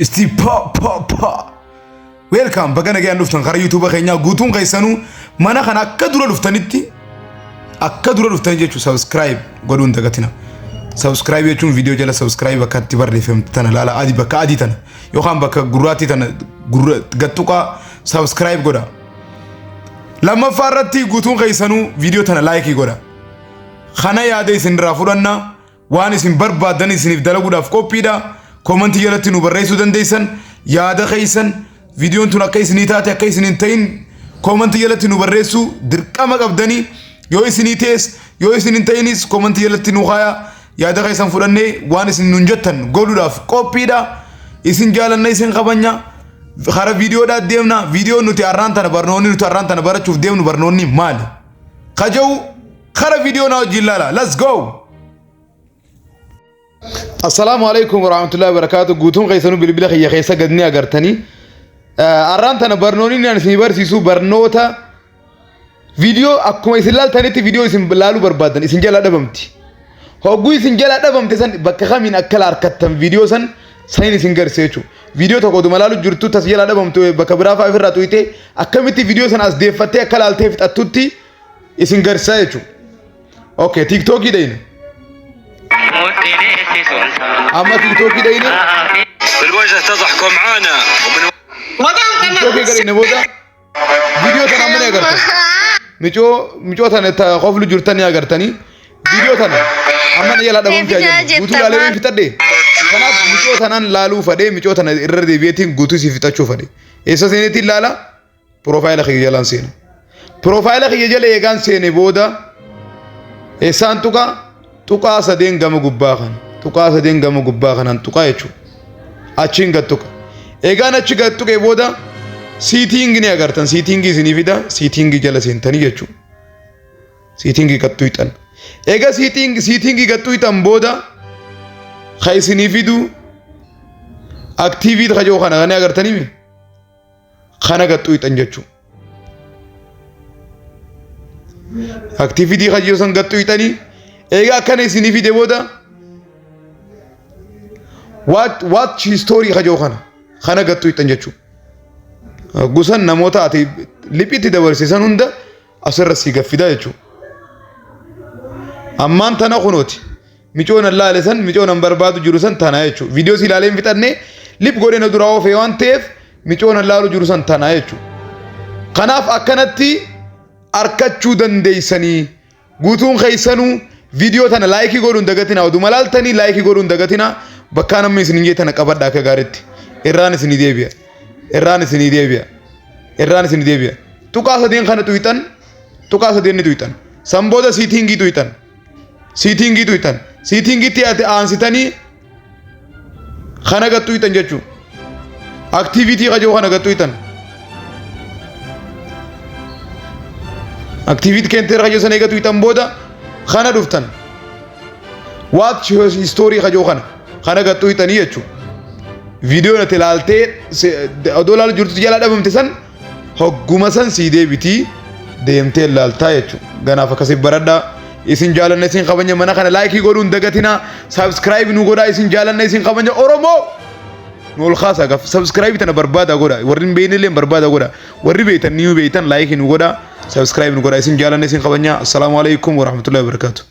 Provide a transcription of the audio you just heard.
Isti pa pa pa. Welcome, baga nagaan dhuftan karaa YouTube keenyaa. Guutuun keessanuu mana kana akka dura dhuftanitti, akka dura dhuftanii jechuun subscribe godhuun hin dagatina. Subscribe jechuun viidiyoo jala subscribe bakka itti barreeffamte tana laala, adii bakka adii tana yookaan bakka gurraattii tana gurra gattuqaa, subscribe godha. Lammaffaa irratti guutuun keessanuu viidiyoo tana like godha. Kana yaada isin irraa fudhanna, waan isin barbaaddan isiniif dalaguudhaaf qophiidha. Comment jalatti nu barreessuu dandeessan yaada keessan. Viidiyoon tun akka isinii taate, akka isin hin ta'in comment jalatti nu barreessuu dirqama qabdanii. Yoo isinii ta'es, yoo isin hin ta'inis, comment jalatti nu kaayaa. Yaada keessan fudhannee waan isin nun jettan godhuudhaaf qophiidha. Isin jaalanna, isin kabanya. Kara viidiyoodhaa deemna. Viidiyoon nuti har'aan tana, barnoonni nuti har'aan tana barachuuf deemnu barnoonni maali? Kaja'u kara viidiyoo naa wajjin laala. Let's go! Assalaamu alaikum warahmatullahi wabarakatuh. Guutuun keessanuu bilbila kiyya keessa gad ni agartanii. Har'aan tana barnoonni inni ani isin barsiisu barnoota viidiyoo. Akkuma isin laaltanitti viidiyoo isin laaluu barbaaddan isin jalaa dhabamti. Hogguu isin jalaa dhabamte san bakka kamiin akka harkattan viidiyoo san saniin isin garsiisa jechuudha. Viidiyoo tokko oduma laalu jirtu tas jalaa dhabamtu, bakka biraa fa'aa ofirraa tuyitee akkamitti viidiyoo sana as deeffattee akka laaltee fixattutti isin garsiisa jechuudha. Okay, TikTokii dhayina. Amma TikTokii dhayine. بالوجه تضحكوا معانا ومن TikTokii gadhine booda viidiyoo tana amma ni agartan. Micoo tana ta koflu jirtan ni agartanii. Viidiyoo tana amma na jalaa dhabamte ajaa'ibaa. Guutuu laalee waan fixadhe. Kanaaf micoo tanaan laaluu fadhee, micoo tana irra deebi'eetiin guutuu isii fixachuu fadhe. Eessa seeneetiin laala? Profile kiyya jalaan seena. Profile kiyya jala eegaan seene booda eessaan tuqaa? Tuqaa sadeen gama gubbaa kana. Tuqaa sadeen gama gubbaa kanaan tuqaa jechuudha. Achiin gad tuqa. Eegaan achi gad tuqee booda setting ni agartan. Setting isinii fida. Setting jala seentanii jechuudha. Setting gad tuqxan. Egaa setting gad tuqxan booda ka isinii fidu activity kajoo kana kan agartanii kana gad tuqxan jechuudha. Activity kajoo san gad tuqxanii, egaa akkana isinii fide booda watch history kajoo kana gad tuqxan jechuudha. Gusan namoota ati liphitti dabarsiisan hunda asirra sii gaffida jechuudha. Ammaan tana kunooti. Micoon an laale san, micoon an barbaadu jiru san tana jechuudha. Viidiyoo si ilaalee hin fixanne, lip godhee na duraa oofee waan ta'eef, micoon an laalu jiru san tana jechuudha. Kanaaf akkanatti arkachuu dandeessanii. Guutuun keessanuu viidiyoo tana like godhuun dagatina. Oduma laaltanii like godhuun dagatina. Bakkaa namni isin hin jee tana qabadha akka gaariitti. Irraan isinii deebi'a. Irraan isinii deebi'a. Irraan isinii deebi'a. Tuqaa sadeen kana tuyxan, tuqaa sadeen ni tuyxan. San booda setting tuyxan. Setting tuyxan. Settingitti ati aansitanii kana gad tuyxan jechuudha. Activity kajoo kana gad tuyxan. Activity center kajoo sana eega tuyxan booda kana dhuftan. Watch history kajoo kana gad tuyxanii jechuudha. Viidiyoo ati ilaaltee odoo ilaalu jirtu jalaa dhabamte san hogguma san sii deebitii deemtee ilaaltaa jechuudha. Ganaaf akkasii baradhaa. Isin jaalanna, isin kabanya. Mana kana like godhuun dagatinaa. Subscribe nu godhaa. Isin jaalanna, isin kabanya. Oromoo nu ol kaasaa gaaf subscribe tana barbaada godha. Warri hin beekne illee barbaada godha. Warri beektan ni beektan, like nu godha. Subscribe nu godha. Isin jaalanna, isin kabanya. Assalaamu alaikum warahmatullahi wabarakatuh.